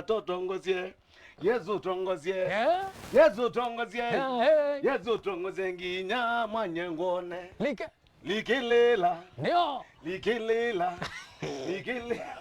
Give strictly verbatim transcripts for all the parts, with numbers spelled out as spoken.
Totongosye. Yesu tongosye. Eh? Yesu tongosye. Eh, eh. Yesu tongosye nginya mwanye ngone. Like. Likilila. Ndio. Likilila. Likilila.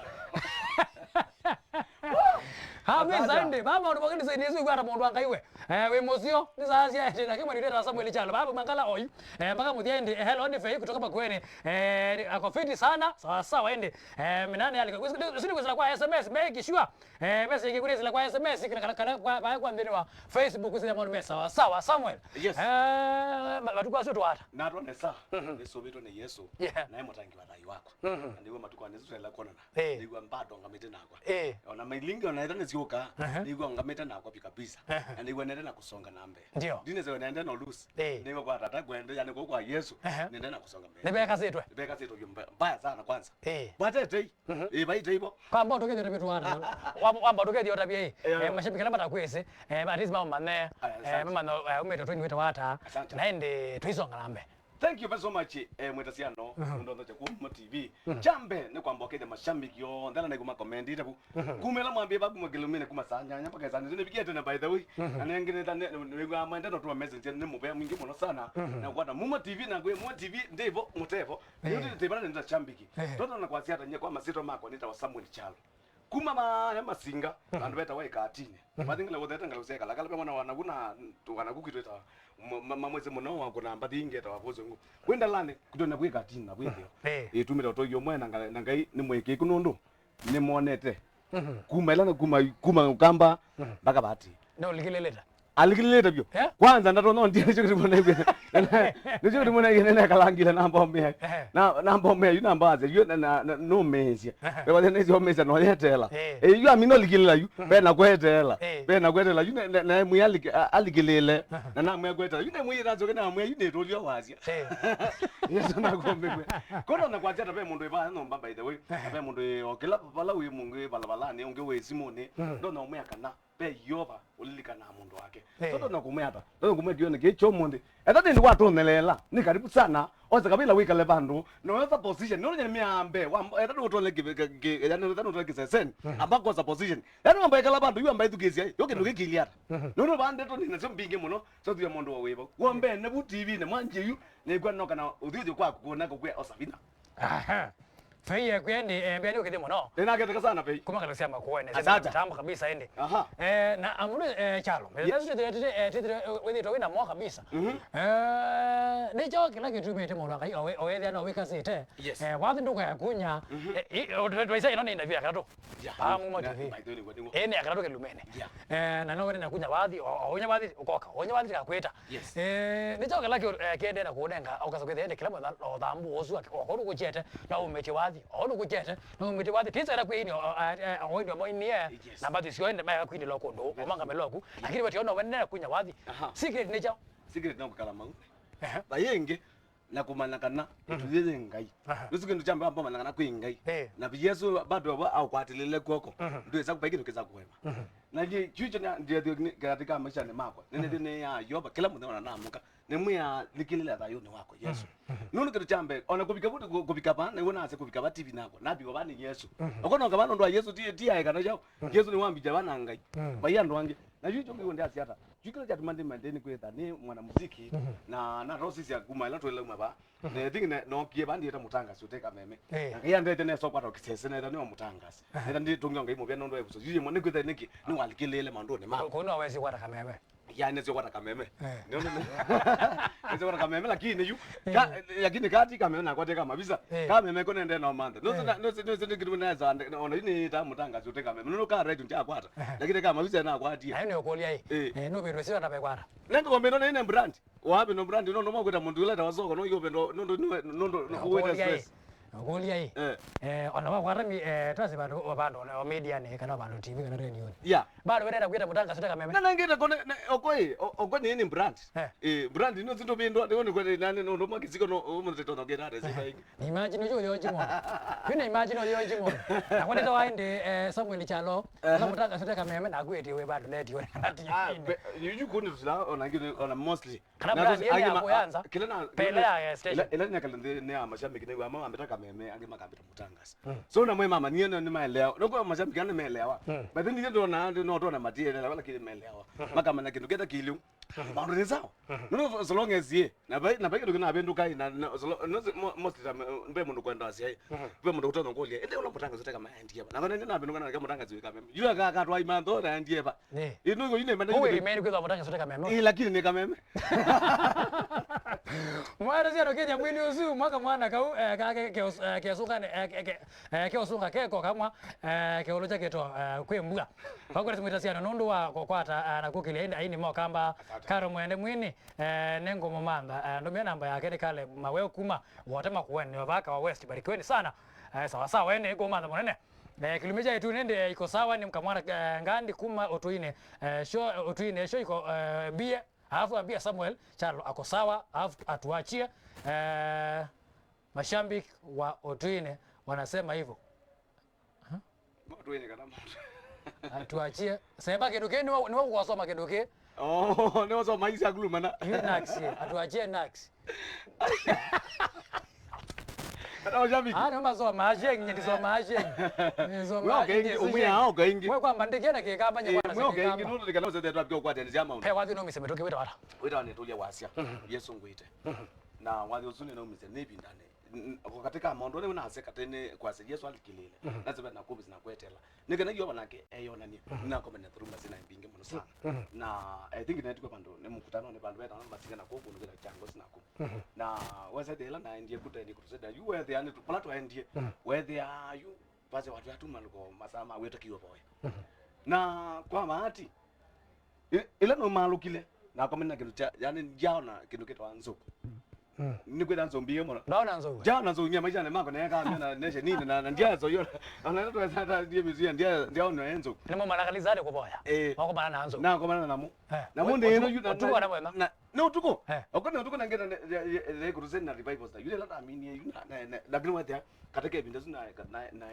Amen. Asante. Sunday, baba, ũndũ mwingĩ nĩsĩ nĩsĩ kwata mũndũ wa Ngai we. Eh, wĩ mũseo, nĩ saa cia ĩtina, kĩmwe nĩndeta Samuel Kyalo. Baba, mangala oyu. Eh, mpaka mũthia ĩndĩ, eh, hello, nĩ Fei kutoka Makueni. Eh, ako fiti sana, sawa sawa ĩndĩ. Eh, minane alika. Sini kwĩsĩla kwa S M S, make sure. Eh, message ĩngĩ kwĩsĩla kwa S M S, kana, kana, kana kwa, kwa, kwa nthĩnĩ wa Facebook, kwĩsĩla maũndũ me sawa sawa. Samuel. Yes. Eh, ma-, matukũ asu twata. Natwa nesa, nĩsũvĩtwe nĩ Yesu, yeah, naĩ mũtangi wa thayũ wakwa. Mhm. Na nĩw'o matukũ aa nĩsũtela kwonana. Eh. Nĩw'o mbado ngamĩte nakwa. Eh. Ona mailingi ona ĩta nĩsyũka, aha, nĩw'o ngamĩte nakwa pika pisa. Aha. Na nĩw'o nende na kũsonga na mbee. Ndio. Ndinese nende no lose. Eh. Nĩw'o kwa tata kwende, yani kwa, kwa Yesu, aha, nende na kũsonga mbee. Nĩvekasĩtwe. Nĩvekasĩtwe vyu mba-, mbaya sana kwanza. Eh. Batete. Mhm. Ĩ, vaite ivo. Kwamba ũtũkethya ũtavĩtwa ata? Wamba, wamba ũtũkethya ũtavye, eh, eh, mashabiki ala matakwĩsĩ, eh, at least mamanye, aya, eh, asante, mamanye, eh, umĩte twenty wĩte wata. Asante. Na ĩndĩ tũisonga na mbee. Thank you very so much, eh, mwĩta syano, mhm, mũndũ ndocha kuma T V. Mhm. Kyambe nĩ kwamba ũkethya mashabiki onthe ala naigua makomendite vu. Mhm. Kuma ĩla mwambie va kuma kĩlumine kuma saa nyanya mpaka saa nĩvikĩte na by the way. Mhm. Na nengĩ nĩta nĩ, nĩ, nĩwĩw'aa mwende no tuma message nĩ mũvea mwingĩ mũno sana. Mhm. Na kwata Muma T V na ngwĩ Muma T V ndĩvo mũtevo. Eh. Nĩũndũ nĩtĩvana nĩ ta shambiki. Eh. Toto na kwasya atanyia kwa masitwa makwa nĩtawa Samuel Kyalo. Kuma maaya Masinga, mhm, vandũ vetawa Ĩkatini. Mhm. Mathingile wothe tangala usia kala kala mwana wa nagu na wanagu kwitweta mamwezi mũno wa kuna mbathi ingi etawa vozo ngu. Kwenda lani kutona kwĩ Ĩkatini na kwĩthio. Eh. Ĩtumĩte ũtoi ũmwe na Ngai, na Ngai nĩ mwĩkĩku nũndũ nĩmonete. Mhm. Kuma ĩla na kuma, kuma Ũkamba, mhm, mpaka vati. No likililita. Alikililite vyu. Eh? Kwanza ndatonya ndia nĩkyo kĩtuma naigua. Nĩkyo kĩtuma naigua nene kalangile namba omea. Eh. Na namba omea yu namba aze yu na, na, na no mesia. Eh. Kwa nene sio mesia no yetela. Eh. Eh, yu amino likilila yu. Mhm. Be na kwetela. Eh. Be na kwetela yu na, na, na mwi aliki-, a-, alikilile. Eh. Na na mwe kwetela. Yu na mwi na zoke na mwe yu ne tolio wasia. Eh. Yesu na kombe kwe. Kono na kwa chata be mũndũ eba no mba by the way. Eh. Be mũndũ okela bala wi mungu bala bala ne unge we simone. Mhm. Ndo na umwe kana. Ve Yeova ũlilikanaa mũndũ wake. Eh. So, ndonya kũmwĩa ata? Ndonya kũmwĩa kĩonĩ kĩĩ kyo mũnthĩ. Ethwa nĩndĩ watonyeleela, nĩ karibu sana. Osa kavila wĩkale vandũ, na wetha position. Nũndũ nyamĩa mbee, wa, ethwa nũtonyele kĩ, kĩ, kĩ, yani, ethwa nũtonyele kĩseseni, mhm, amba kosa position. Yani, wamba ĩkala vandũ, yu amba ĩthukĩĩsya, yo kĩndũ kĩkĩilyĩ ata? Mhm. Nũndũ vaa ndeto nĩ nasyo mbingĩ mũno, so thuya mũndũ wa wĩva. Wombe, mhm, nevu T V, ne mwanjie yu, nĩkw'a noka na ũthiũthiũ kwaku kũona kũkwĩa osa vinya. Aha. Fei ekwĩa ĩndĩ, eh, mbĩa nĩ ũkĩthĩ mũno. Nĩnaketeka sana Fei. Kuma kalo sya makuene, asante, tambo kabisa ĩndĩ. Aha. Eh, na amuru, eh, Kyalo. Yes. Tethire, eh, tethire, eh, wĩthĩtwe wĩna mo kabisa. Mhm. Eh, nĩ kyo kĩla kĩtumĩte mũndũ wa Ngai, owe-, owethĩa no wĩkasĩte. Yes. Eh, wathi ndũkakunya. Mhm. Eh, i-, o-, twa-, twaisa ĩno nĩ interview ya katatũ. Yeah. Ah, Muma T V. Na, by the way, nĩguo, nĩguo. Eh, nĩ ya katatũ kĩlumene. Yeah. Eh, na no wene na kunya wathi, o, o, unya wathi, ũkoka. Unya wathi kakwĩta. Yes. Eh, nĩ kyo kĩla kĩ, eh, kĩendee na kũũnenga, ũkasa kwĩthĩa ĩndĩ kĩla mũthenya, o thambu ũsu, o kũndũ kũkyete, no umĩtye wathi, o kũndũ kũkyete, no umĩtye wathi, tisa ĩla kwĩ ini, o, o, eh, o, o, ini, o, ini, eh, yes, na mbathi sio ende, maya kwini lo kũndũ, o, manga meloku, lakini wati ona wene na kunya wathi. Aha. Secret nĩ kyaũ? Secret no kũkala mau. Ehe. Bayingi, na kũmanya kana, mhm, ĩtuĩ yĩ Ngai. Aha. Nĩsĩ kĩndũ kya mbee wamba ũmanya kana kwĩ Ngai. Eh. Na Yesu bado aba aũkwatĩlĩle kw'oko. Mhm. Ndwĩsa kũva kĩndũ kĩsa kũema. Mhm. Na kĩ-, kyu kyo nĩ, nĩ, nĩ, katika maisha nĩ makwa. Nĩ, mhm, nĩ, nĩ ya Yeova, kĩla mũthenya ona namũka. Nĩmwĩa, likĩlĩla thayũnĩ wakwa, Yesu. Mhm. Mhm. Nũndũ kĩndũ kya mbee, ona kũvika vu, kũ-, kũvika va, nĩw'o nase kũvika va T V nakwa. Naviwa va nĩ Yesu. Mhm. Okonoka va nũndũ wa Yesu, ti, ti aekana yao. Mhm. Yesu nĩwambikya va na Ngai. Mhm. Vai andũ angĩ. Na yu kyo ngiw'o ndyasya ata. Yu kĩla kyatuma ndĩmende nĩ kwĩtha nĩ mwanamuziki, mhm, na natosisya kuma ĩla twĩlauma va. Mhm. Na I think ne-, nookie va ndiĩta mũtangasi ũte kameme. Eh. Na Ngai andete nesa ũkwata ũkĩsese, netha nĩwa mũtangasi. Aha. Netha ndi tũngĩ o Ngai mũvea nũndũ wa ĩvuso. Yu yĩmwe nĩ kwĩtha nĩkĩ, nĩwalikĩlĩĩle maũndũnĩ ma. Kũu no wesi kwata kameme. Ya, nesi kwata kameme. Eh. Nĩ ũndũ nĩ-, nesi kwata kameme, lakini yu, eh, ka-, lakini kati kameme nakwate ka mavisa. Eh. Kameme ko nende no manthe. Nũsĩ na-, eh, nũsĩ, nũsĩ nĩ kĩndũ nesa, ona yu nĩta mũtangasi ũte kameme. Nũndũ ka radio ndyakwata. Aha. Lakini ka mavisa nakwatie. Ayo nĩ ũkũlya ĩ. Eh. Eh, nũvĩndwe sio na vekwata. Nengombe ĩno nĩ, nĩ brand. Wapi no brand no no makwĩta mũndũ ũla ta wasoko no yo vendo no no no no no wĩta stress. Ũkũlya ĩ. Eh. Eh, ona wakwata mi, eh, twasi vandũ, vandũ ona o media nĩ kana vandũ T V kana radio nĩ. Yeah. Bado wenda kwĩta mũtangasi ũte kameme. Na nangĩta kone, okoi, okoi nĩ, nĩ brand. Eh. Eh, brand no zinto bindo ndio ni kwenda nani no no makisiko no mũtete no gera resi. Imagine ũyũ ũyonji mũno. Kwĩna imagine ũyonji mũno. Na kwendete waende, eh, Samuel Kyalo, eh, na mũtangasi ũte kameme na kwĩtiwe bado netiwe. Ah, be-, yuju kuni tula ona ngine ona mostly. Kana brand yene ya kũyanza. Kila na, pele ya station. Ila, ila nĩ kala nĩ, nĩ ya mashabiki nĩ wa mama ambeta kame. me, angĩ makambĩta Mũtangasi. Mm. So, na mwe mama, niĩ nĩ maelewa. Nũkwa mashabiki nĩ maelewa. Mm. But then niĩ ndona, no tona matielewa, lakini maelewa. Mm-hmm. Makamanya kĩndũ kĩta kĩlĩu. Mm-hmm. Maũndũ nĩ sawa. Mm-hmm. No, so long as ye. Na bai, na bai kĩndũ kĩnavĩndũka, na, na, so long, no, mo-, most of the time, mbe mũndũ kwenda asyai. Mm-hmm. Mbe mũndũ kũtona ngũlya. Ende ũla Mũtangasi ũteka maendie. Na kana nĩ navĩndũka na kama Mũtangasi wĩka meme. Yule ka, ka twa imantho na endie ba. Nĩ. Ino iko ine manda. Uwe imeni kwĩthwa Mũtangasi ũteka meme. Eh, lakini nĩ kameme. Mwana cia ndokeja mwini ũsu, mwaka mwana kau, eh, kake ke, ke, eh, ke ũsũnga, eh, ke, ke, eh, ke ũsũnga keko kamwa, eh, ke ũlũkya kĩto, eh, kwĩ mbua. Vakwete mwĩta syano nũndũ wa kũkwata, eh, na kũkĩlya indi aini mokamba. Asante. Karo Mwende mwini, eh, nĩ ngũmũmantha, eh, ndũmĩa namba yake nĩ Kale Maweo kuma Wote Makueni, Ovaka wa West, barikiweni sana. Eh, sawa sawa, ene ngũmantha mũnene. Eh, kĩlumi kya ĩtu nĩndĩ, eh, iko sawa, nĩ mkamwana, eh, Ngandi kuma Ũtũinĩ, eh, sho, Ũtũinĩ, sho iko, eh, bie. Alafu ambia Samuel Chalo ako sawa, alafu atuachie, eh, mashabiki wa Ũtũinĩ wanasema hivyo. Huh? Ũtũinĩ kana mũndũ. Atuachie. Sema kĩndũ kĩ, nĩwe, nĩwe ũkũsoma kĩndũ kĩ. Oh, nĩwe ũsoma isi akulumana. Yu Nax, ye. Atuachie Nax. Kana mashabiki. Ah, no masoma, asheng, nye ndisoma, asheng. Nisoma, wewe ukaingi, umwe hao ukaingi. Wewe kwamba ndikena kikamba, nye. Eh, kwa mwe ukaingi, nũndũ ndikana ũsete twapio kwa tena jama. He, wathi no miseme tukiweta wala. Wĩta nĩ tũlya wasya. Mhm. Yesu ngwĩte. Mhm. Na wathi ũsu nĩ naumise nĩ ĩvindanĩ. N-, n-, katika maũndũ nĩ unaseka tene kwa Yesu alikilile. Mhm. Nasema na kũvisi na kwetela. Nĩ kana Yeova nake eyonanie. Mhm. Nakomene through masina mbingĩ mũno sana. Mhm. Na I think netĩkwe vandũ nĩ mũkutanonĩ vandũ veta masina na kũkũ nũkĩta chango sina kũ. Mhm. Na wesethĩa ĩla naendie kũtendie kũtũsethĩa yu wethĩa nĩ tu-, vala twaendie. Mhm. Wethĩa yu vase watu atuma luko masaa ma wĩta kiwa voya. Mhm. Na kwa bahati, ĩ-, ĩla nũmalũkile, nakomene na kĩndũ kya, yani, ndyaona kĩndũ kĩtawa nzou. Mm. Nĩkwĩta nzou mbingĩ mũno. Ndaona nzou. Ndyaona nzou nyie maishanĩ makwa, na yaka mĩona neshe nini, na, na ndyaona nzou yo. Ona ĩla twesa ta ndiye mĩzuya, ndya-, ndyaona nzou. Nĩmo marakanĩsani kũvoya. Eh. Makomana na nzou. Nakomana namo. Eh. Namo nĩ ĩno yu na, ũtukũ na, na mwema. Na, nĩ ũtukũ. Eh. Oko nĩ ũtukũ na ngeta ne, ne, ne, ne kũruseni na revivals na. Yule lata amini yu na, na, na, lakini watia, katika ĩvinda ĩsu na, na, na,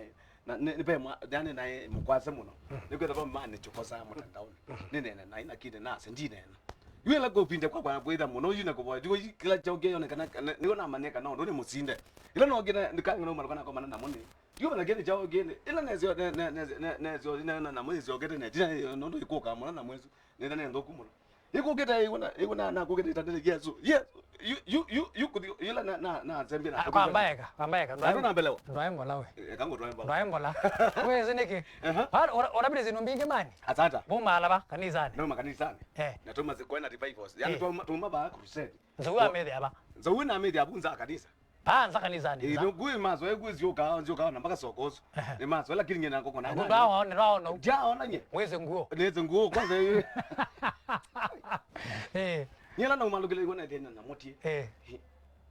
na, nĩ, nĩ ve mwa-, yani naĩ mũkwase mũno. Mm. Nĩkwĩthĩwa ma nĩkyokosaa mũtandaonĩ. Mm. Nĩneene naĩ, lakini nase ndineena. Yu ĩla kũvinda kwakwa na kwĩtha mũno, yu na kũvoya, yu kĩla kyaũ kĩyonekana, kana, nĩw'o namanyie kana ũndũ nĩ mũsinde. Ĩla nokĩte, ndikang'e no maluka nakomana namo nĩ. Yu na kĩndũ kyaũ kĩndĩ. Ĩla nesyo, ne, ne, ne, ne, nesyo, ne, ne, namo nĩsyokete ne, tina, nũndũ ĩkũka mũno na mwĩsu. Nĩtha nĩ nthũku mũno. Ĩkũkĩte ĩw'o na, ĩw'o na, nakũkĩte ĩtandĩle Yesu. Yesu. Yu, yu, yu, yu kũthi, yĩla na, na, na nzembie na. Ah, kwamba eka, kwamba eka. Andũ na mbelewa. Ndwae mbola we. Eka ngũtwae mbola. Ndwae mbola. Wĩsĩ nĩkĩ? Aha. Ora, ora, orabile zindu mbingi mani. Asata. Buma alaba kanisani. Noma kanisani. Eh. Na tuma zikwena revivals. Yani, eh, tuma, tuma ba crusade. Nzou amĩthĩa va? Nzou namĩthĩa vu nza kanisa. Paa nza kanisanĩ. Ĩĩ, nza. Nũkũĩ maso eku nzyũkaa, nzyũkaa na mpaka soko ũsu. Ehe. Nĩ maso, lakini nyie nako kona. Nĩtwaona, nĩtwaona. Ndyaona nye. Wĩsĩ nguo. Nĩsĩ nguo, kwanza ĩĩ. Eh. Nyie la naumalũkĩle ĩgona ĩthĩna na mũtie. Eh.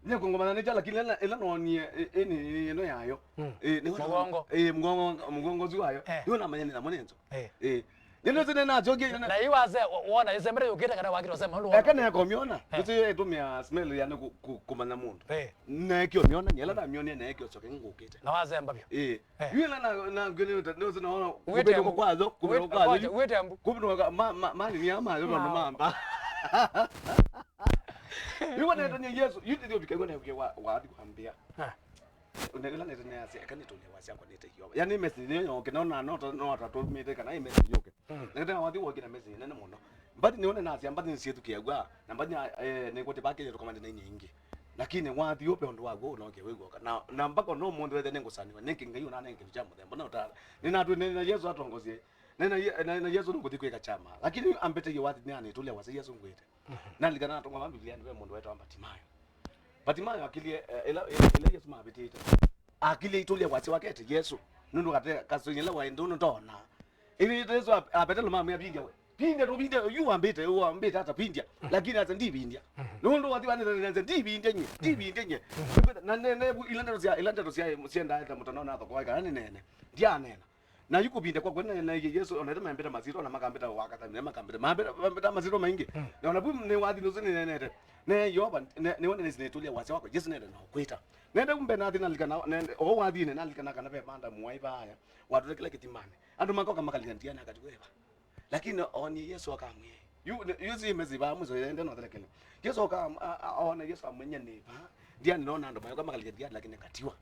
Nĩkũngomana nĩkyo, lakini ĩla, ĩla noonie, ĩ, ĩ, nĩ, ĩ, ĩno yayo. Mm. Ĩ, nĩ mũgongo. Ĩ, mũgongo, mũgongo ũsu wayo. Eh. Nĩwe namanya nĩ namo nĩ nzou. Eh. Ĩ. Nĩnĩsĩ nĩnasyokie. Na yu wase, wona ĩsembe yũkĩte kana wakĩte ũsema ũndũ wona. Eka nekomyona. Eh. Nĩsĩ ĩtũmĩa smell yani ku-, ku-, kũmanya mũndũ. Eh. Nekomyona, nyela namyonie nekomya ũsyoke ngũkĩte. Na wasemba vyũ. Eh. Eh. Yu ĩla na, na ngwĩte, nĩsĩ naona. Wĩte kũbĩtũka mbu. Kwayo, kũbĩtũka kwayo. Wĩte mbu. Kũbĩtũka ma, ma, mani nĩ ama, yu no mamba. Yu wona ĩtania Yesu, yu tithio bikegwa na kwa, kwa, kwa mbia. Ah. Nĩ ĩla nĩte nĩasya, eka nĩtũlye wasya kwa nĩte Yeova. Yani message nĩyo yoke, no na, no ta, no ta tũmĩte kana ĩ message yoke. Mm. Nĩte wathi woke na message nene mũno. Mbathi nĩone nasya, mbathi nĩsyĩthukĩagwa, na mbathi, eh, nĩkũte bakĩte tũkomande na inya ingĩ. Lakini wathi ũpe ũndũ waguo ũnoke wĩguoka. Na, na mpaka no mũndũ wethe nĩngũsaniwa, nĩkĩ Ngai ũnanenge kya mũthemba. No ta, nĩnatwĩ nĩ na Yesu atongosie. Nĩ na Ye-, na, na Yesu nĩngũthi kwĩka kyama. Lakini ambĩte Yeova wathi nĩ anĩtũlye wasya Yesu ngwĩte. Mhm. Nalikana natongwa ma Biblia nĩ ve mũndũ wetawa Batimayo. Batimayo akilie, eh, ĩla, ĩla, ĩla Yesu mavĩtĩte. Akilie itũlya wasya wake ete Yesu. Nũndũ kate kasũnĩ ĩla waĩ ndũnũ ndona. Ĩla Yesu a, a Petelo mamwĩa, "Vindya we. Vindya tũvindya, yu wambĩte, wambĩte ata vindya." Lakini asa ndivindya. Mhm. Nũndũ wathi wanĩte nĩnze ndivindya nye, ndivindya nye. Mhm. Na ne, ne, ila ndeto sya, ila ndeto sya, syendaa ta mũtandao na thoko waĩ kana nĩ nene. Ndyanena. Na yu kũvinda kwakwa nĩneenie Yesũ, ona ĩla mambĩta masyĩtwa, ona makambĩta wa kathamina, makambĩta, mambĩta, mambĩta masyĩtwa maingĩ. Mm. Na ona vu nĩ wathi nũsu nĩneenete. Ne Yeova, ne, nĩwe nĩnĩsĩ nĩtũlya wasya wakwa, Yesũ nende na ũkwĩta. Nende kumbe nathi nalikana, nende, o wathinĩ nalikana kana ve manda mũwaĩ vaaya, watũle kĩla kĩthimanĩ. Andũ makoka makalika ndiana akati weva. Lakini onie Yesũ akamwĩa. Yu, ne, yu si mesi va mwiso yende no thelekele. Yesũ aka, a, a, ona Yesũ amwenya nĩ va. Ndiani nona andũ mayoka makalika ndiani lakini katiwa.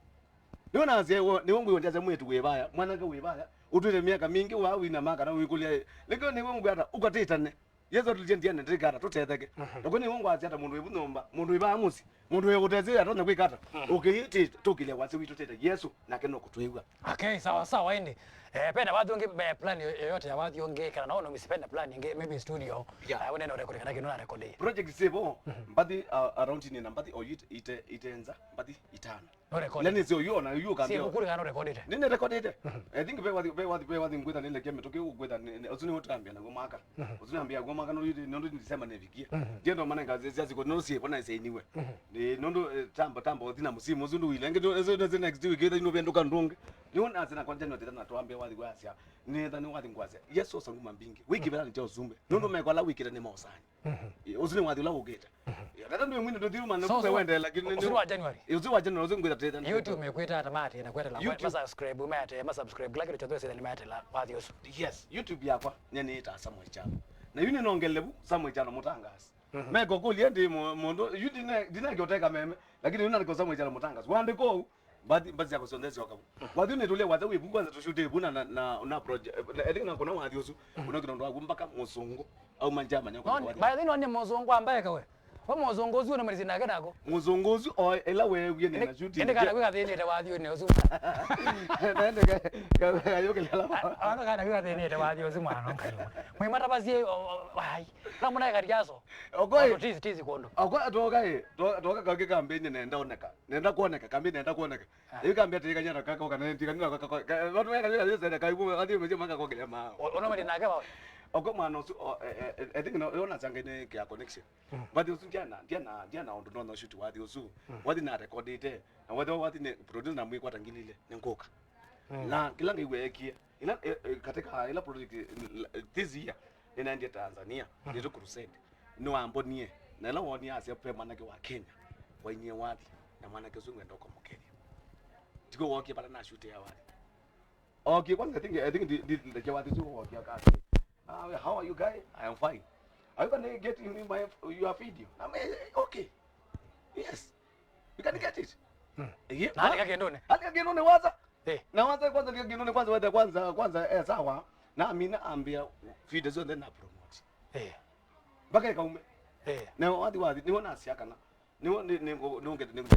Nĩwe nasya, nĩwe ngwĩw'a ndyasya mwĩĩtu wĩ vaya, mwanake wĩ vaya, ũtwĩte myaka mingĩ wa wina ma kana wĩkũlya, nĩkĩo nĩwe ngwĩata ũkatĩtane. Yesũ atũlĩtye ndyene ndĩkata tũtetheke. Mhm. Noko nĩwe ngwasya ata mũndũ wĩ vu nyũmba, mũndũ wĩ vaa mũsyĩ, mũndũ wĩ ũtesĩ atonya kwĩka ata. Mhm. Ũkĩĩtĩ tũkĩlya wasya witũ tete Yesũ, nake nũkũtwĩw'a. Okay, sawa sawa, ĩndĩ. Eh, pena wathi ũngĩ, eh, plan yo-, yoyote ya wathi ũngĩ, kana no, no, pena plan ĩngĩ, maybe studio. Yeah. Eh, ũnene ũrekodi kana kĩndũ na rekodi. Project sĩvo, mhm, mbathi, uh, around nĩ na mbathi o ite, ite, ite nza, mbathi itano. No record. Ila nĩ syo yu ona yu ũkambia. Sikukuri kana no recordite. Nĩ nĩ recordite. Mhm. I think ve wathi, ve wathi, ve wathi ngwĩtha nĩlekia mĩtũkĩ ũkwĩtha nĩ, nĩ, ũsu nĩ ũtambia na mwaka. Mhm. Ũsu nĩ ambia gwa mwaka no yu nĩ ndũ December nĩ vikie. Mhm. Ndiendo mana ngazi cia siku no sie bona sainiwe. Mhm. Nĩ nũndũ, eh, tambo, tambo thina musimu ũsu ndu wile. Ngi ndu next week ita ino venduka ndungi. Nĩ ona asina kwa January tena twambia wathi kwa asia. Nĩ tha nĩ wathi ngwasya. Yesu osa nguma mbingi. Wiki, mhm, bela nĩ tia usumbe. Nũndũ, mhm, mekwala wikite nĩ maosani. Mhm. Ĩ, ũsu nĩ wathi ũla ũkĩte. Mhm. Ĩ, tata ndwĩ mwini ndũthiuma na so, kupe so, wendela, lakini ũsu nĩ wa January. Ĩ, ũsu wa January, ũsu ngwĩta teta. YouTube mekwĩta ata mate na kwetela, YouTube. Ma subscribe, mate, ma subscribe, kila kĩndũ kyonthe sĩthani matela wathi ũsu. Yes, YouTube yakwa, nye nĩ ta Samuel Chalo. Na yu nĩ nongele bu, Samuel Chalo Mũtangaasi. Mhm. Meko kũlia ndi mu-, mũndũ, yu ndine, ndine kyoteka meme, lakini yu nandiko Samuel Chalo Mũtangaasi. Wandĩko ũu, Mbathi, mbathi syakwa syonthe syoka vu. Wathi ũnĩtũlya wata wĩ vu, kwanza tũshute vu na, na, na, na project, eh, I think nakona wathi ũsu, ũnokĩta ũndũ waku mpaka mũsũngũ auma Germany. No, by the way, nonye mũsũngũ ambaye kawe. We mũsũngũ ũsu ũnamalisie nake nako. Mũsũngũ ũsu, o, ĩla weewie nĩ na shoot. Ĩndĩ kana kwĩka thĩnĩte wathi ũnĩ ũsu. Naende ka, ka, kayũkĩlya lava. Ano kana kwĩka thĩnĩte wathi ũsu mwana ngai. Mwimata basi, o, o, ai. Na muna kariaso. Okoi. Tizi, tizi kondo. Okoi, toka, eh, to-, toka kake kampeni nenda oneka. Nenda kuoneka, kambi nenda kuoneka. Ah. Yu kambi ati kanyara kaka kana ndi kanyara kaka. Watu weka zile zile kai kwa hadi mje maka kwa kile mao. Ona mali nake wa. Oko mwana usu, o, eh, eh, I think no, ona changa ine kia connection. Mm. But usu ndiana, ndiana, ndiana ondo no shoot wathi usu. Mm. Wathi na recordite. Na wathi wathi ne producer na mwikwa tangilile ne ngoka. Mm. Na kila ngai wekie. Ila, eh, eh, katika ila project, eh, this year ninaendie Tanzania, mm, nito crusade. Nĩwambonie, na ĩla wonie asya ve mwanake wa Kenya wainie wathi, na mwanake ũsu ngwenda ũkamũkethya. Tiko wokie pala na shoot ya wathi. Okie kwanza, I think, I think ndi, ndi, ndeke wathi ũsu wokie akasi. Ah, how are you, guy? I am fine. Are you gonna get in my, your video? I'm, eh, okay. Yes. You can get it. Hmm. Yeah. Na alika kindone. Alika kindone waza. Eh. Na waza kwanza, alika kindone kwanza, waza kwanza, kwanza, eh, sawa. Na amina ambia video zonthe na promote. Eh. Mpaka ikaume. Eh. Na wathi wathi, niwona asia kana. Niwo ni, ni, ni, ni, ni, ni, ni,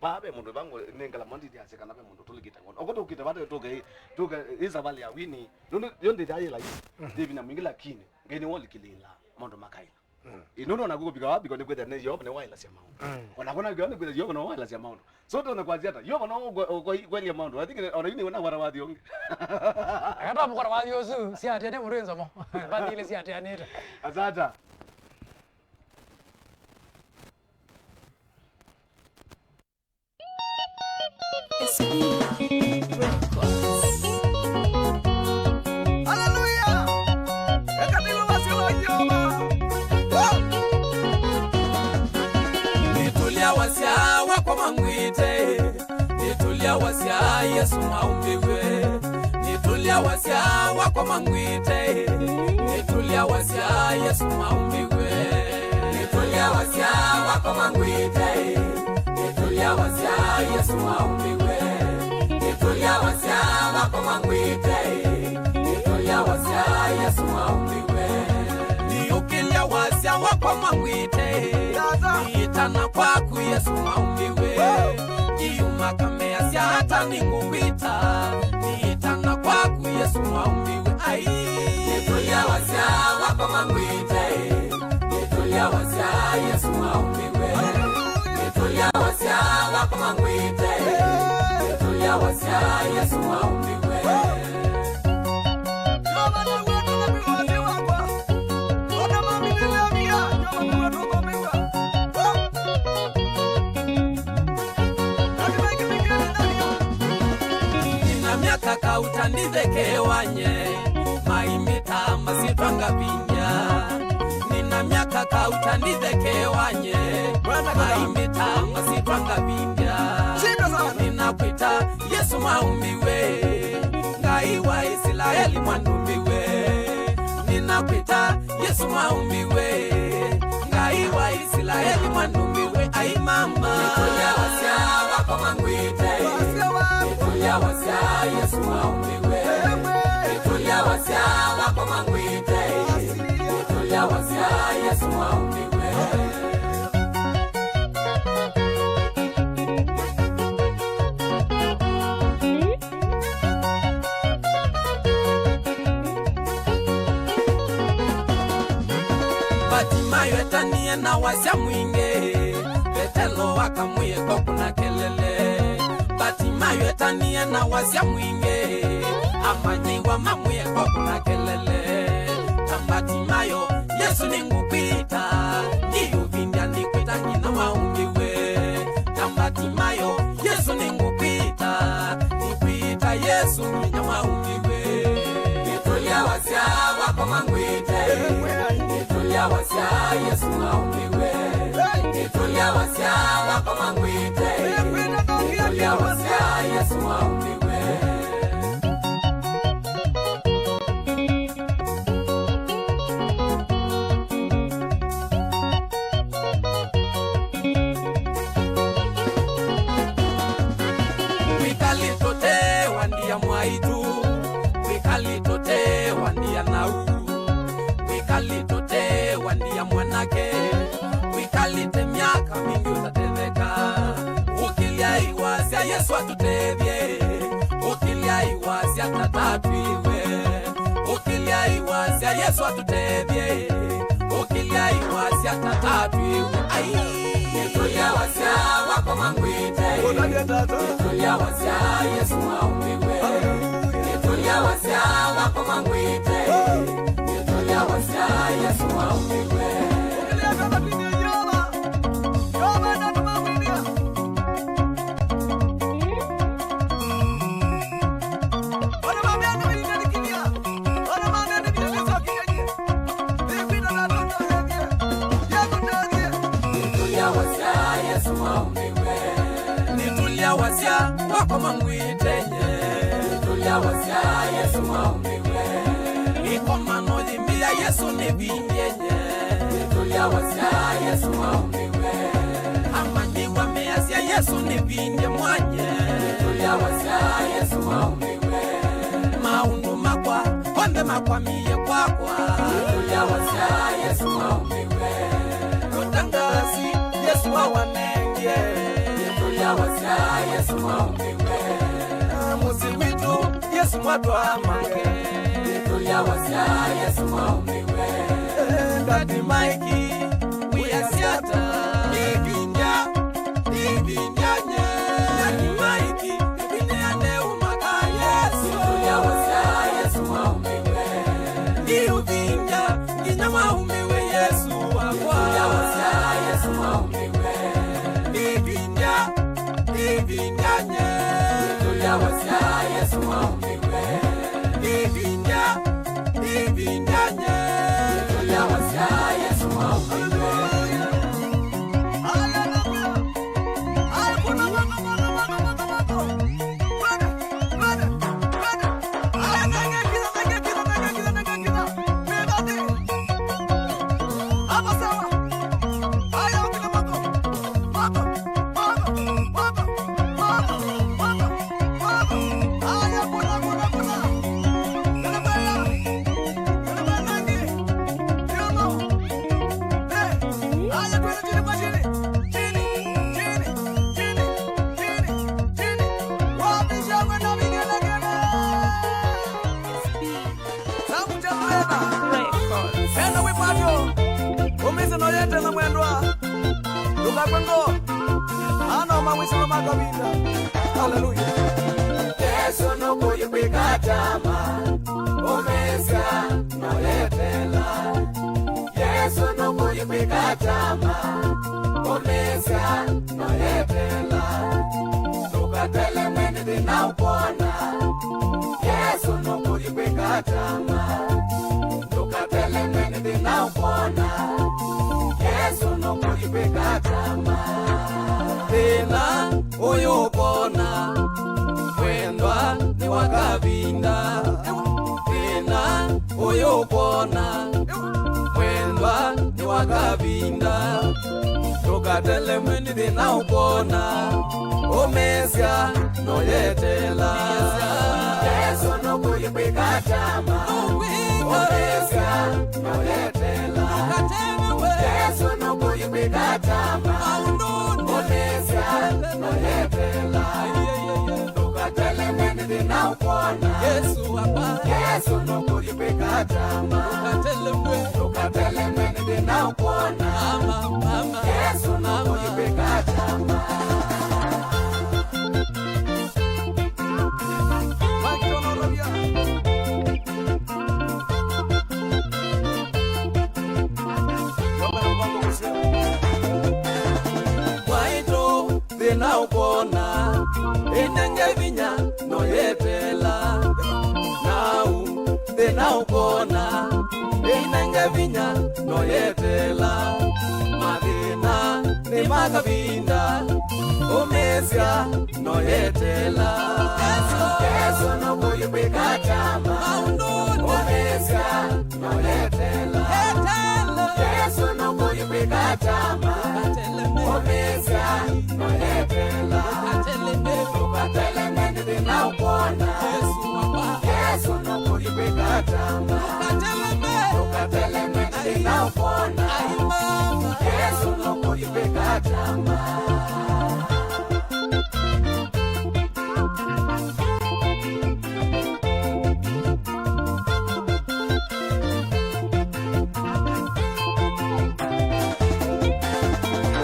babe mundu bangu, ni ngala mondi dia asia kana be mundu tulikita ngono. Okoto ukita bate tuke, tuke, isa vale ya wini. Nundu, yo ndi ya yela yi. Mhm. Ndivi na mwingi lakini, ngeni woli kilila, mondo makaila. Mm. Ĩ, nũndũ ona kũkũvika wapi ko nĩkwĩthĩa nĩ Yeova nĩwaĩlasya maũndũ. Mm. Ona kũna kwĩthĩa nĩkwĩthĩa Yeova nĩwaĩlasya maũndũ. So tũna kwasya ata? Yeova no ũkwe-, ũkwe-, ũkwelya maũndũ. I think ona yu nĩwe nakwata wathi ũngĩ. Akatwa mũkora wathi ũsu, siatene mũndũ nzomo. Bathi ile siateanĩte. Asata. Escuela Records. Hallelujah! Eka nĩwe wasya wa Yeova. Woo! Nĩtũlya wasya wakwa mangwĩte. Nĩtũlya wasya Yesũ maũmbĩwe. Nĩtũlya wasya wakwa mangwĩte. Nĩtũlya wasya Yesũ maũmbĩwe. Nĩtũlya wasya wakwa mangwĩte. Nĩtũlya wasya Yesũ maũmbĩwe. Nĩtũlya wasya wakwa mangwĩte. Nĩtũlya wasya Yesũ maũmbĩwe. Nĩũkĩlya wasya wakwa mangwĩte. Nĩĩtana kwaku Yesũ maũmbĩwe. Iyuma kameasya ata nĩngũkwĩta. Nĩĩtana kwaku Yesũ maũmbĩwe. Ai. Nĩtũlya wasya wakwa mangwĩte. Nĩtũlya wasya Yesũ maũmbĩwe. Nĩtũlya wasya wakwa mangwĩte. Nĩtũlya wasya Yesũ maũmbĩwe. Nina myaka kauta ndithekewa nye, maimĩta masyĩtwa ngavindya. Nina myaka kauta ndithekewa nye, maimĩta masyĩtwa ngavindya. Ninakwĩta Yesũ maũmbĩwe, Ngai wa Isilaeli mwanũmbĩwe. Ninakwĩta Yesũ maũmbĩwe, Ngai wa Isilaeli mwanũmbĩwe. Ai mama. Nĩtũlya wasya wakwa mangwĩte. Wasya wakwa. Wasya Yesũ aũmbiwe. Nĩtũlya wasya wakoma ngwĩte. Nĩtũlya wasya Yesũ aũmbiwe. Vatimayo etanie na wasya mwingĩ, Vetelo akamwĩa kwa kũna kelele. Vatimayo etanie na wasya mwingĩ, amanyĩw'a mamwĩa kwa kũna kelele. Ta Vatimayo, Yesũ nĩngũkwĩta, ndiũvindya nĩkwĩta nginya waũmbiwe. Ta Vatimayo, Yesũ nĩngũkwĩta, nĩkwĩta Yesũ nginya waũmbiwe. Nĩtũlya wasya wakoma ngwĩte. Nĩtũlya wasya Yesũ aũmbiwe. Nĩtũlya wasya wakoma ngwĩte. Nĩtũlya wasya Yesũ aũmbiwe. Wĩkalĩte ũte wa ndia mwaitũ, wĩkalĩte ũte wa ndia nau, wĩkalĩte ũte wa ndia mwanake, wĩkalĩte myaka mingĩ ũtatetheka. Ũkĩlya ĩ wasya Yesũ atũtethye, ũkĩlya ĩ wasya tata atwĩwe. Ũkĩlya ĩ wasya Yesũ atũtethye. Ũkĩlya ĩ wasya tata atwĩwe. Ai, nĩtũlya wasya wakoma ngwĩte. Ũtavya tata. Nĩtũlya wasya Yesũ aũmbiwe. Hallelujah. Nĩtũlya wasya wakoma ngwĩte. Hey. Nĩtũlya wasya Yesũ aũmbiwe. Ũkĩlya tata twĩw'e Yeova. Yeova ndatũmawĩlya. Nĩtũlya wasya wakoma ngwĩte nye. Nĩtũlya wasya Yesũ aũmbiwe. Ĩkomano yĩmĩa Yesũ nĩvindye nye. Nĩtũlya wasya Yesũ aũmbiwe. Amanyĩw'a measya Yesũ nĩvindye mwanye. Nĩtũlya wasya Yesũ aũmbiwe. Maũndũ makwa onthe makwamie kwakwa. Nĩtũlya wasya Yesũ aũmbiwe. Mũtangaasi Yesũ awanengie. Nĩtũlya wasya Yesũ aũmbiwe. Mũsyĩ witũ Yesũ mwatwaa make. Nĩtũlya wasya Yesũ aũmbiwe. Ndati maiki wĩasya ata? Nĩvindya, nĩvindya nye. Ndati maiki nĩvindya neũmaka Yesũ. Nĩtũlya wasya Yesũ aũmbiwe. Ndiũvindya nginya waũmbiwe Yesũ wakwa. Nĩtũlya wasya Yesũ aũmbiwe. Nĩvindya, nĩvindya nye. Nĩtũlya wasya Yesũ aũmbiwe. Nĩvindya, nĩvindya nye. Nĩtũlya wasya Yesũ aũmbiwe. Haleluya. Haleluya. Haleluya. Enda wĩkwatyo, ũmĩsye no yetela mwendwa, ndũkakwe ngoo, ana o mawĩsĩlo ma kavinda. Haleluya. Yesũ nũkũyĩkwĩka kyama, ũmĩsya no yetela. Yesũ nũkũyĩkwĩka kyama, ũmĩsya no yetela. Ndũkatelemwe nĩ thĩna ũkwona, Yesũ nũkũyĩkwĩka kyama. Ndũkatelemwe nĩ thĩna ũkwona, Yesũ nũkũyĩkwĩka kyama. Thĩna ũyũ ũkwona, mwendwa, nĩ wa kavinda. Thĩna ũyũ ũkwona, mwendwa, nĩ wa kavinda. Ndũka Atelemwe nĩ thĩna ũkwona, ũmĩĩsya noyetela. Yesũ nũkũyĩkwĩka kyama. Ũmĩĩsya noyetela. Yesũ nũkũyĩkwĩka kyama. Ũmĩĩsya noyetela. Ndũkatelemwe nĩ thĩna ũkwona. Yesũ nũkũyĩkwĩka kyama. Ndũkatelemwe nĩ thĩna ũkwona. Yesũ nũkũyĩkwĩka kyama. Mwaitũ, thĩna ũkwona, ĩnenge vinya noyetela. Nau thĩna ũkwona, ĩnenge vinya noyetela. Mathĩna nĩ ma kavinda, ũmĩĩsya noyetela. Yesũ nũkũyĩkwĩka kyama. Ũmĩĩsya noyetela. Yesũ nũkũyĩkwĩka kyama. Ũmĩĩsya noyetela. Ndũkatelemwe nĩ thĩna ũkwona. Yesũ nũkũyĩkwĩka kyama. Ndũkatelemwe nĩ thĩna ũkwona. Yesũ nũkũyĩkwĩka kyama.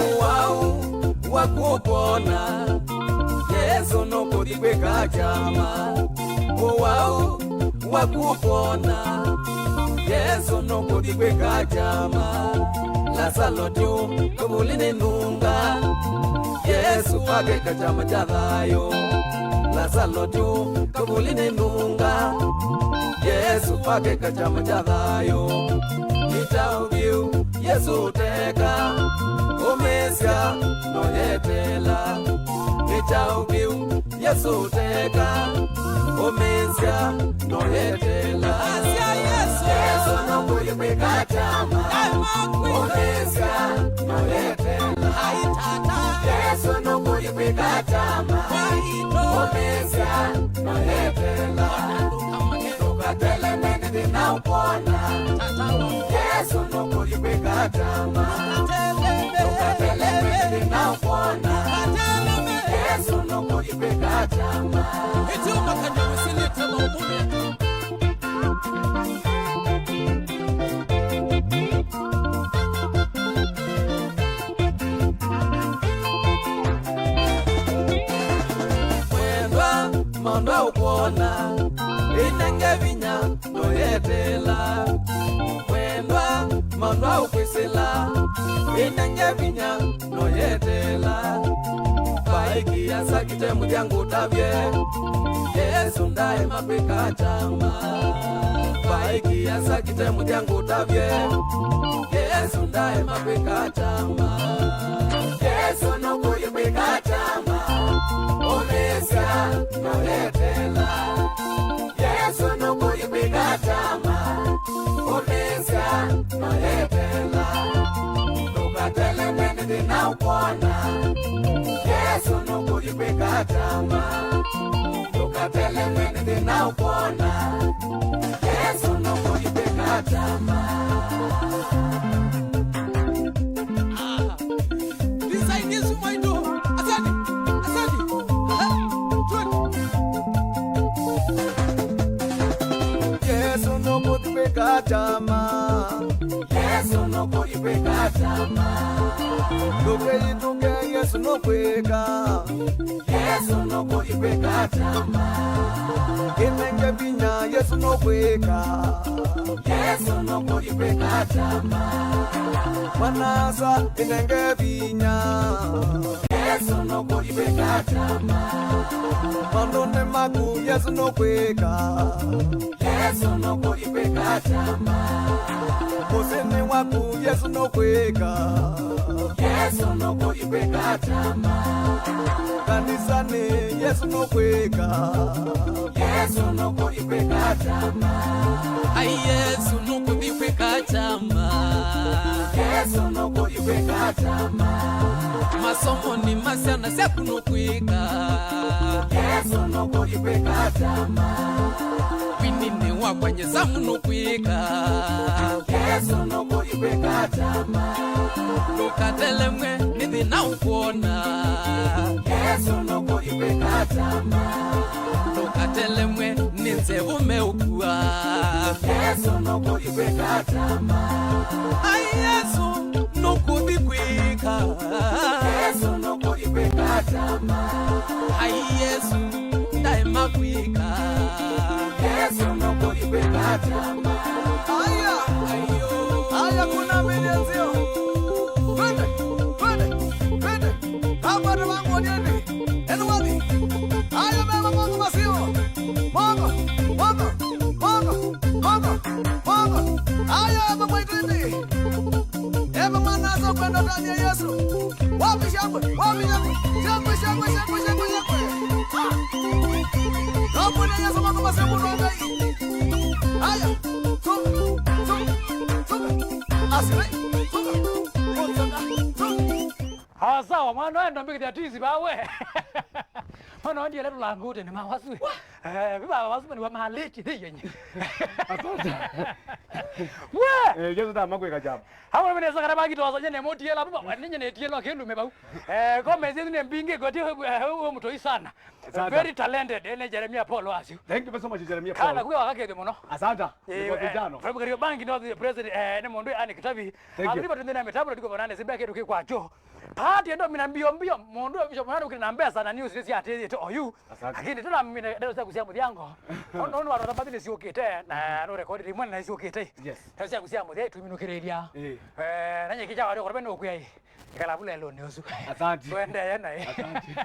Ũwau waku ũkwona, Yesũ nũkũthi kwĩka kyama. Ũwau waku ũkwona, Yesũ nũkũthi kwĩka kyama. Lasalo tyu kavuli nĩ nunga, Yesũ akeka kyama kya thayũ. Lasalo tyu kavuli nĩ nunga, Yesũ akeka kyama kya thayũ. Nĩ kyaũ kĩu Yesũ ũteka, ũmĩĩsya noyetela? Nĩ kyaũ kĩu Yesũ ũteka, ũmĩĩsya noyetela? Asya Yesũ. Yesũ nũkũthi kwĩka kyama. Ũmĩĩsya noyetela. Ai tata. Yesũ nũkũthi kwĩka kyama. Ũmĩĩsya noyetela. Ndũkatelemwe nĩ thĩna ũkwona. Yesũ nũkũthi kwĩka kyama. Ndũkatelemwe nĩ thĩna ũkwona. Yesũ nũkũthi kwĩka kyama. Mwendwa, maũndũ ũkwona, ĩnenge vinya noyetela. Mwendwa, maũndũ ũkwĩsĩla, ĩnenge vinya noyetela. Vai kĩasa kĩte mũthya ngũtavye, Yesũ ndaema kwĩka kyama. Vai kĩasa kĩte mũthya ngũtavye, Yesũ ndaema kwĩka kyama. Yesũ nũkũthi kwĩka kyama, ũmĩĩsya noyetela. Yesũ nũkũthi kwĩka kyama, ũmĩĩsya noyetela. Ndũkatelemwe nĩ thĩna ũkwona. Yesũ nũkũthi kwĩka kyama. Ndũkatelemwe nĩ thĩna ũkwona. Yesũ nũkũthi kwĩka kyama. Design Yesũ mwaitũ. Asante. Asante. Aha. Twende. Yesũ nũkũthi kwĩka kyama. Yesũ nũkũthi kwĩka kyama. Ndũkeyĩtũke, Yesũ nũkwĩka. Yesũ nũkũthi kwĩka kyama. Ĩnenge vinya, Yesũ nũkwĩka. Yesũ nũkũthi kwĩka kyama. Mwana-a-asa, ĩnenge vinya. Yesũ nũkũthi kwĩka kyama. Maũndũnĩ maku, Yesũ nũkwĩka. Yesũ nũkũthi kwĩka kyama. Mũsyĩnĩ waku, Yesũ nũkwĩka. Yesũ nũkũthi kwĩka kyama. Kanisanĩ, Yesũ nũkwĩka. Yesũ nũkũthi kwĩka kyama. Ai, Yesũ nũkũthi kwĩka kyama. Yesũ nũkũthi kwĩka kyama. Somoni ma syana syaku nũkwĩka. Yesũ nũkũthi kwĩka atama. Wininĩ wa kwa Nyesamu nũkwĩka. Yesũ nũkũthi kwĩka atama. Ndũkatelemwe nĩ thĩna ũkwona. Yesũ nũkũthi kwĩka atama. Ndũkatelemwe nĩ nzevũ meũkua. Yesũ nũkũthi kwĩka atama. Ai Yesũ nũkũthi kwĩka. Yesũ nũkũthi kwĩka atama. Ai Yesũ ndaema kwĩka. Yesũ nũkũthi kwĩka atama. Aya, ayo. Aya, kuna mĩthenzio. Twende, twende, twende. Hapa na wangu wanyeni. Enu wapi? Aya, mema mwangu masio. Mwangu, mwangu, mwangu, mwangu, mwangu. Aya, hapa kwa itwende. Ema mwana asa kwenda ndani ya Yesu. Wapi shangwe? Wapi shangwe? Shangwe, shangwe, shangwe, shangwe, shangwe. Ah. Naomba na Yesu mama masemu na ngai. Aya. Tuka, tuka, tuka. Asile. Tuka. Tuka. Tuka. Ah, sawa, mwana enda mbikithia tisi bawe. Mwana wandi ele tulangute ni mawasu. Eh, biba wasu ni wa maleti yenye. Asante. We! Eh, Yesu ta makweka jambo. Hapo mimi naweza kana baki toza nyene moti yela baba, ninye ne tielo kelu me bau. Eh, kome zini ne mbinge kwa tio huyo mtu sana. Asante. Very talented, ene Jeremia Paul wasio. Thank you so much, Jeremia Paul. Kana kuya wakakethe muno. Asante. Eh, kwa vijana. From Kariobangi North president, eh, ne mundu ani kitavi. Thank you. Abiri batunde na mitabu ndiko banane simbe ketu kwa jo. Party ndo mina mbio mbio, mundu wa bishop nani ukina mbesa na news isi atete oyu. Asante. Lakini tena mina ndio sasa kusia muthiango. Ono ono watu tabati ni siokete na no record rimwe na siokete. Yes. Sasa kusia muthia tuminukiriria. Eh. Eh, nanye kicha wale kwa beno kuyai. Ikala vula elo ni usu. Asante. Tuendee naye. Asante.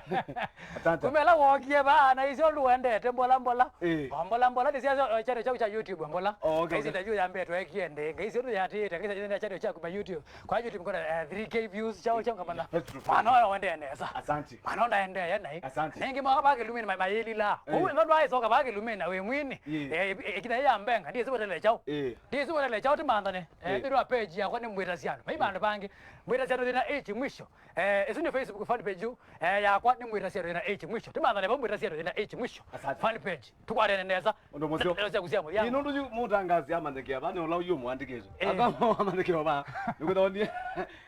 Asante. Kumela wokie ba na isio ndu wendete mbola mbola. Eh. O mbola mbola ni sia channel chau cha YouTube mbola. Oh, okay, okay. Isi ndio ya mbeto ekiende. Ngai sio ya tete. Ngai sio ya channel cha kwa YouTube. Kwa YouTube kuna eh, three K views chao chao kamana. That's true. Mwana oyo wende nesa. Asante. Mwana onda ende ya nai. Asante. Nengi mwa ba ke lumini ma mayeli la. Eh. Uwe ndo wa isoka ba ke lumini na we mwini. Yeah. Eh, ikina ya mbenga. Ndiye sio tele chao. Eh. Ndiye sio tele chao timanthane. Eh, eh. Ndio page ya kwa ni mwita siano. Mai bandu bangi. Mwita siano thina H mwisho. Eh, isu ni Facebook fan page yu. Eh, yakwa ni mwita siano thina H mwisho. Timanthane ba mwita siano thina H mwisho. Asante. Fan page. Tukwatene nesa. Ũndũ mũseo. Ndeto syaku sya mũthya. Ĩ nũndũ yu mũtangaasi amanyĩkĩa vaa nĩ ũla ũyũ mũandĩkĩtwe. Eh. Akwa amanyĩkĩwa vaa. Nĩkwĩthwa ni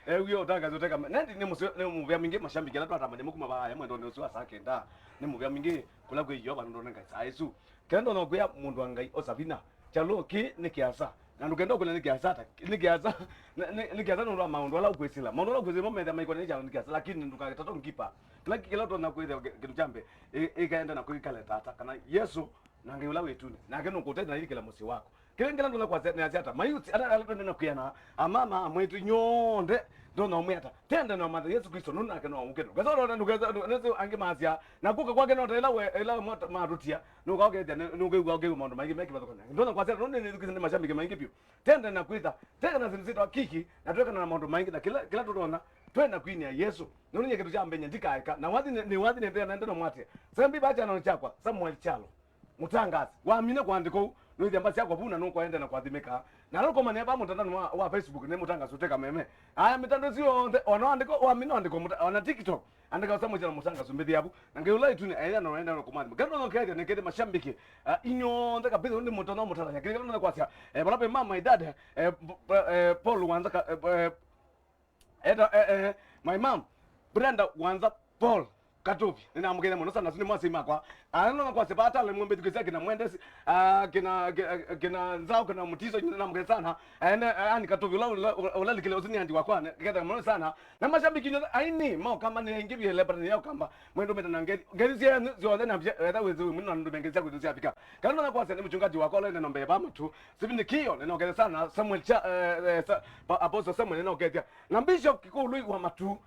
ewie ũtangaasi ũteka. Nendi nĩ mũseo, nĩ mũvea mwingĩ mashambiki ala twatamanyĩe kuma vaa ya mwendonĩ ũsu wa saa kenda. Nĩ mũvea mwingĩ kũla kwĩ Yeova nũndũ nĩngai saa ĩsu. Kenda no kwĩa mũndũ wa Ngai o Savina. Kyalo kĩ nĩ kĩasa. Na ndũkenda ũkũlya nĩ kĩasa ata. Nĩ kĩasa. Nĩ kĩasa nũndũ wa maũndũ ala ũkwĩsĩla. Maũndũ ala ũkwĩsĩla mo metha maikwa nĩ kyalo nĩ kĩasa. Lakini ndũkagĩtata ngipa. Kĩla kĩla ũtonya kwĩthĩa kĩndũ kya mbee. Ĩkaenda na kwĩkala tata. Kana Yesu Na Ngai ũla wĩ ĩtunĩ, nake nũkũũtethya na ilikĩla mũsyĩ waku. Kĩla ngĩla ndũla kwasya nĩasya ata, mayuti ala ala twendete na kwĩana, amama, amwĩtu, inyw'onthe, ndonya ũmwĩa ata, tenda na ũmantha Yesũ Klĩsto, nũndũ nake no ũkĩte. Ndũkesa ũlota, ndũkesa, nĩsĩ angĩ masya, na kũka kwake no ta ĩla we, ĩla mwa-, matũtia, nũka ũkethĩa, nĩ-, nũkĩw'a, ũkĩw'a maũndũ maingĩ me kĩvathũkany'o. Ndonya kwasya ata, nũndũ nĩthukĩsye nĩ mashabiki maingĩ vyũ. Tenda na kwĩtha, tenda na syĩndũ syĩtawa kiki, na twekana na maũndũ maingĩ, na kĩla, kĩla tũtonya, twenda kwinĩa Yesũ. Nũndũ nyie kĩndũ kya mbee nyie ndikaeka, na wathi nĩ, nĩ wathi nĩ ndena ndena mwatĩa. Sembi ba kyano kyakwa, Samuel Kyalo. Mũtangaasi, wamina kũandĩka ũu, nũĩthya mbasi yakwa vu na nũkũendea na kũathimĩka. Na ala ũkomanĩa vaa mũtandaonĩ wa, wa Facebook nĩ mũtangaasi ũteka meme. Aya, mĩtandao ĩsu yonthe, ona andĩka, wamina andĩka mũta-, ona TikTok, andĩka ũsa mũsyana mũtangaasi mbĩthĩa vu. Na Ngai ũla ĩtunĩ aĩthĩa na ũendea na kũmwathima. Kĩla ndonya ũkethĩa nĩkethĩa mashabiki, ah, inyw'onthe kabisa, nĩ mũtonya mũtalanya. Kĩla ndonya kwasya, eh, vala ve mama, my dad, eh, b-, b-, eh, Paul Wanza ka-, eh, eh, Eta, eh, eh, my mom, Brenda Wanza Paul Katuvi. Nĩnamũkethya mũno sana, sini mwasei makwa. Ana no kwasya vata le mwembe tukisia kina Mwendesi, ah, kina, ki-, eh, kina Nzao, kina Mutiso, nĩnamũkethya sana. Ene, eh, ani Katuvi, ula, ula, ula likile usini andi wakwa, ne, ketha mũno sana. Na mashabiki nyo, aini, mao kama ni ingi vile, but ni yao kamba. Mwendo meta na ngeri, ngeri sia, sia, na vya, eta wezi, mwino na ndume ngeri sia kutusia pika. Kana na kwasya ni mchungaji wakwa, le, na nombe ba mtu. Sivini kio, nĩnokethya sana Samuel cha, eh, eh, sa, pa, Apostle Samuel, nĩnokethya. Na Bishop Kikului wa Matu,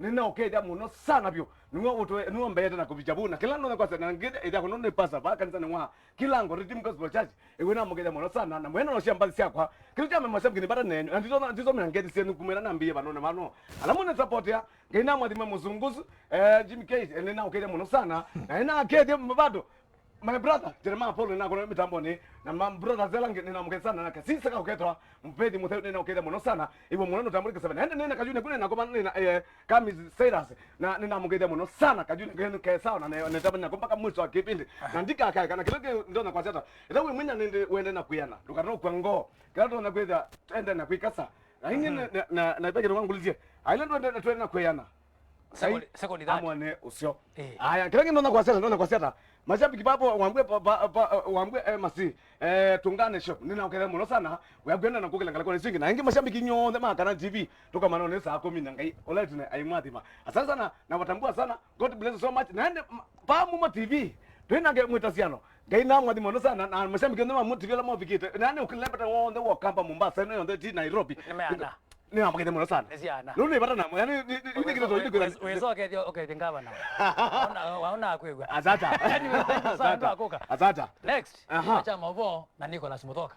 nĩnokethya mũno sana vyũ. Nĩwe ũtwe, nĩwe mbeete na kũvikya vu. Na kĩla ndonya kwasya, na ngĩte ĩthya kũno nĩ pastor va kanisa nĩ wa Kilango Redeemed Gospel Church. Ĩwe namũkethya mũno sana, na mwene no cia mbathi syakwa. Kĩu kya mema syamkini vata nenyu. Na ndito, ndito mena ngethya syenyu kumwĩra nambie vanone vano. Ala mũne support ya, Ngai namwathime mũsungusu, eh, Jimmy Case, eh, nĩnamũkethya mũno sana. Na nĩnakethya bado. My brother, Jeremiah Paul, nĩnakũna mĩtambonĩ, na ma brothers ela angĩ nĩnamũkethya sana, nake sisaka ũkethwa, Mbethi Mũtheu nĩnamũkethya mũno sana, iwe mũno nũtambũlĩke seven. Ende nĩna Kayuni kũnena kũma nĩna, eh, Kami Cyrus, na nĩnamũkethya mũno sana, Kayuni kenu kesa, na ne-, nĩtambũlĩke mpaka mwisho wa kipindi. Na ndikakae, kana kĩla kĩ ndonya kwasya ata, ĩla wĩ mwĩnya nĩndĩ wende na kwĩana, ndũkanokw'a ngoo, kĩla tũna kwĩthya, ende na kwĩkasa. Na ingĩ na, na, na, na ĩvekĩte wangũlĩsye, aile ndwende na twende na kwĩana. Second, second that. Amwone ũsyo. Eh. Aya, kĩla kĩndũ ndonya kwasya ata, ndonya kwasya ata. Mashabiki babo wambwe pa, pa, pa, wambwe, eh, masi, eh, tungane shop. Nĩnamũkethya mũno sana. Weakwenda na kũkĩla ngalakoni singi. Na ingĩ mashabiki nyonthe ma Kana T V. Tũkomana nĩ saa kũmi na Ngai. Ola ĩtune aimwathima. Asante sana. Nawatambua sana. God bless you so much. Na ende, m-, pa Mumo T V. Twĩnange mwĩtasiano. Ngai namwathima mũno sana. Na mashabiki nyonthe ma Mumo T V ala movikĩte. Na nĩ ũkĩlepeta wonthe wa Kamba Mombasa. Ĩno yonthe ti Nairobi. Nĩmeana. Nĩnamũkethya mũno sana. Nĩ syana. Nũndũ nĩ vata namo. Yaani, nĩ, nĩ, nĩ, nĩ kĩndũ tũithi kwĩra. Wĩsa ũkethya, ũkethya ngavana. Waona, waona akwĩw'a. Asante. Anyway, thank you sana, asante. Ndakũka. Asante. Next, aha, acha mavo na Nicholas Muthoka.